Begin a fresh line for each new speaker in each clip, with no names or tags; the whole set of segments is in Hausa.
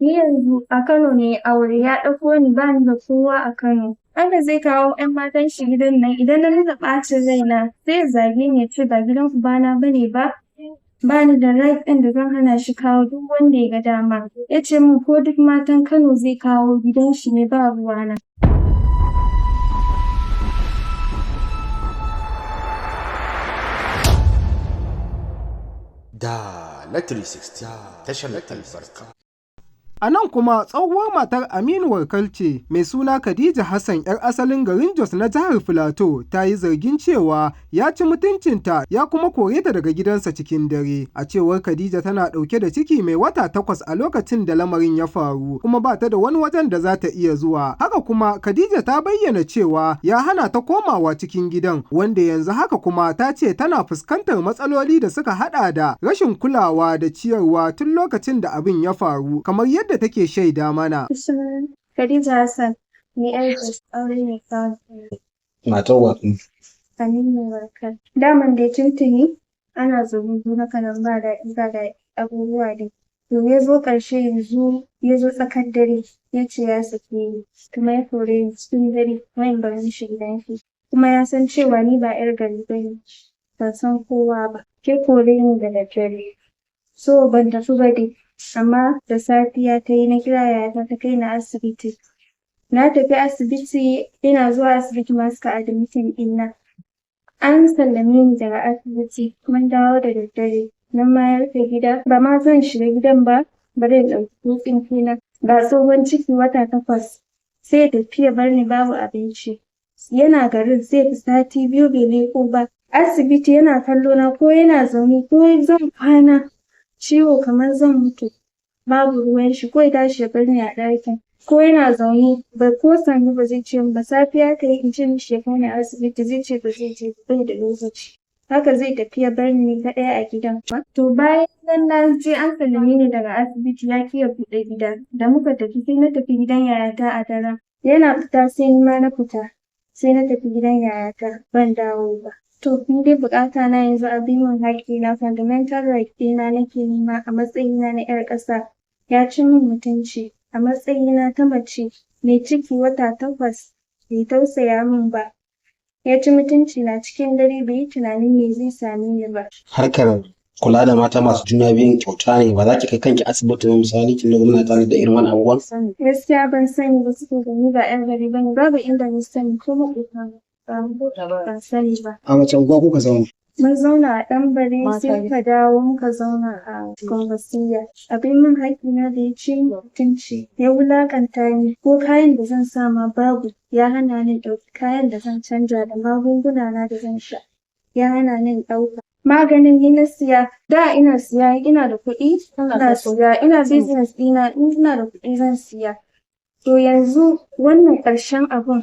Ni yanzu a Kano ne aure ya ɗauko ni, ba ni da kowa a Kano. Haka zai kawo 'yan matan shi gidan nan, idan na nuna ɓacin raina sai ya zage ni ya ce ba gidan ubana ba ne ba. Ba ni da right ɗin da zan hana shi kawo duk wanda ya ga dama. Ya ce min ko duk matan Kano zai kawo gidan shi ne, ba ruwana.
Da na 360 tashar albarka.
A nan kuma tsohuwar matar Aminu Warkal ce mai suna Khadija Hassan 'yar asalin garin Jos na jihar Filato ta yi zargin cewa ya ci mutuncinta ya kuma kore ta daga gidansa cikin dare. A cewar Khadija, tana ɗauke da ciki mai wata 8 a lokacin da lamarin ya faru kuma ba ta da wani wajen da za ta iya zuwa. Haka kuma Khadija ta bayyana cewa ya hana ta komawa cikin gidan, wanda yanzu haka kuma ta ce tana fuskantar matsaloli da suka haɗa da rashin kulawa da ciyarwa tun lokacin da abin ya faru, kamar yadda take shaida mana.
Sunan Khadija Hassan, ni 'yar Jos, aure ne kawai.
Matar wa?
Aminu Warkal. Daman dai tuntuni ana zaune haka nan, ba daɗi ba daɗi abubuwa dai. To ya zo ƙarshe, yanzu ya zo tsakar dare ya ce ya sake ni kuma ya kore ni cikin dare, wai in bar mishi gidan shi. Kuma ya san cewa ni ba 'yar gari ba ne, ban san kowa ba. Ya kore ni da daddare. So ban tafi ba dai. Amma da safiya ta yi na kira yayata ta kai ni asibiti. Na tafi asibiti, ina zuwa asibiti ma suka admitting ɗina. An sallame ni daga asibiti, mun dawo da daddare. Nan ma ya rufe gida, ba ma zan shiga gidan ba, bari in ɗauki ko tsinke. Ga tsohon ciki wata 8, sai ya tafi ya bar ni babu abinci. Yana garin sai fi sati 2 bai leƙo ba. Asibiti yana kallo na, ko yana zaune ko zan kwana ciwo kamar zan mutu, babu ruwan shi, ko ya tashi ya bar ni a ɗakin. Ko yana zaune ba ko sannu ba zai ce min ba. Safiya ta yi in ce mishi ya kai ni asibiti, zai ce ba zai je ba, bai da lokaci. Haka zai tafi ya bar ni kaɗai a gidan. To bayan nan na je an sallame ni daga asibiti, ya ƙi ya buɗe gida. Da muka tafi, sai na tafi gidan yayata a daren. Yana fita sai ni ma na fita. Sai na tafi gidan yayata, ban dawo ba. To ni dai buƙata na yanzu a bi min haƙƙina, fundamental right ɗina nake nema a matsayina na 'yar ƙasa. Ya ci min mutunci a matsayina ta mace mai ciki wata 8, bai tausaya min ba. Ya ci mutunci na cikin dare, bai yi tunanin me zai same ni ba.
Harkar kula da mata masu juna biyun kyauta ne, ba za ki kai kanki asibiti ba misali, kin ga gwamnati ta da irin wannan abubuwan?
Gaskiya ban sani ba, saboda ni ba 'yar gari bane, babu inda na sani, ko maƙota ban sani ba.
A wace unguwa kuka zauna?
Mun zauna a Ɗanbare, sai muka dawo muka zauna a Kwankwasiyya. Abin min haƙƙina da ya ci min mutunci, ya wulaƙanta ni, ko kayan da zan sa ma babu, ya hana ni in ɗauki kayan da zan canja da magunguna na da zan sha. Ya hana ni in ɗauka. Maganin ni na siya, da ina siya, ina da kuɗi, ina siya, ina business ɗina, in ina da kuɗi zan siya. To yanzu wannan ƙarshen abun,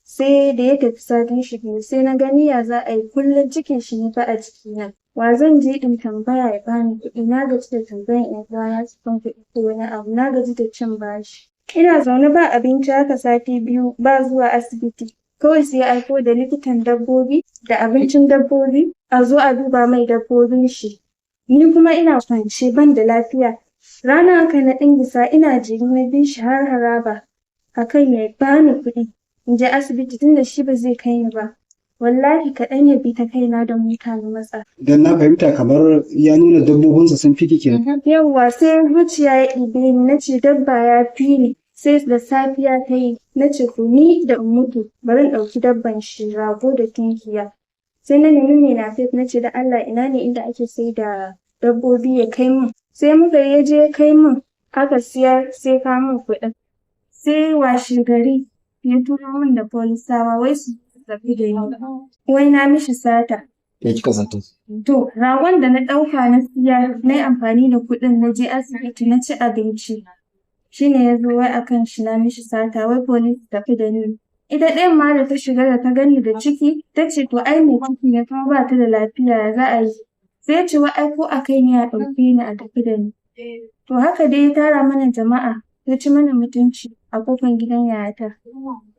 sai da ya tafi satin shi 2, sai na gani ya za a yi, kullum cikin shi ne fa a jikina. Wa zan je in tambaya ya bani kuɗi? Na gaji da tambayan 'yan uwana su ban kuɗi ko wani abu, na gaji da cin bashi. Ina zaune ba abinci haka sati 2 ba zuwa asibiti. Kawai sai ya aiko da likitan dabbobi da abincin dabbobi a zo a duba mai dabbobin shi. Ni kuma ina kwance ban da lafiya. Rana haka na ɗingisa ina jiri na bi shi har haraba akan ya bani kuɗi in je asibiti tunda shi ba zai kai ni ba. Wallahi kaɗan ya bi ta kaina da mota na matsa.
Idan na fahimta, kamar ya nuna dabbobinsa sun fi ki kenan.
Yawwa, sai zuciya ya ɗibe ni, na ce dabba ya fi ni. Sai da safiya ta yi na ce to ni da in mutu bari in ɗauki dabban shi, rago da tunkiya. Sai na nemi mai napep, na ce da Allah ina ne inda ake sai da dabbobi, ya kai min. Sai muka ya je ya kai min, aka siyar, sai ka min kuɗin. Sai washe gari ya turo min da polisawa wai su tafi da ni. Wai na mishi sata.
Me kika zato?
To, ragon da na ɗauka na siyar, na yi amfani da kuɗin na je asibiti na ci abinci. Shi ne ya zo wai a kan shi na mishi sata, wai police tafi da ni. Ita ɗayan ma da ta shiga da ta gani da ciki, ta ce to ai mai ciki ne kuma ba ta da lafiya, ya za a yi. Sai ya ce wai ai ko a kai ni a ɗauke ni a tafi da ni. To haka dai ya tara mana jama'a, ya ci mana mutunci a ƙofar gidan yayata.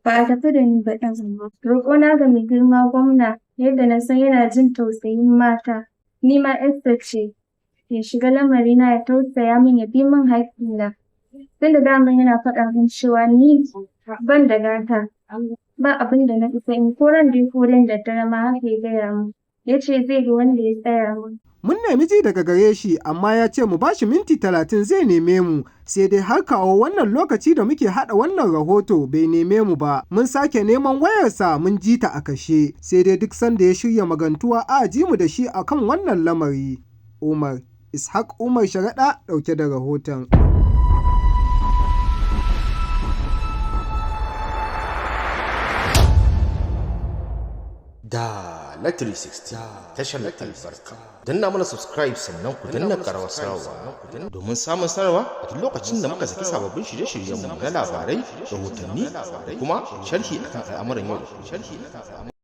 Ba a tafi da ni ba ɗin. Roƙona ga mai girma gwamna, yadda na san yana jin tausayin mata, ni ma 'yarsa ce, ya shiga lamarina, ya tausaya min, ya bi min haƙƙina. Tunda daman yana faɗa min cewa ni ban da gata, ba abin da na isa in ko ran da ko ran daddare ma haka ya gaya min. Ya ce zai ga wanda ya tsaya min.
Mun nemi ji daga gare shi amma ya ce mu bashi minti 30 zai neme mu, sai dai har kawo wannan lokaci da muke haɗa wannan rahoto bai neme mu ba. Mun sake neman wayarsa mun ji ta a kashe, sai dai duk sanda ya shirya magantuwa a ji mu da shi akan wannan lamari. Umar Ishaq Umar Sharaɗa ɗauke da rahoton.
Da 360 tashar albarka. Danna mana subscribe sannan ku danna karawar sanarwa domin samun sanarwa a duk lokacin da muka saki sababbin shirye-shiryenmu na labarai, rahotanni da kuma sharhi akan al'amuran yau da kullum.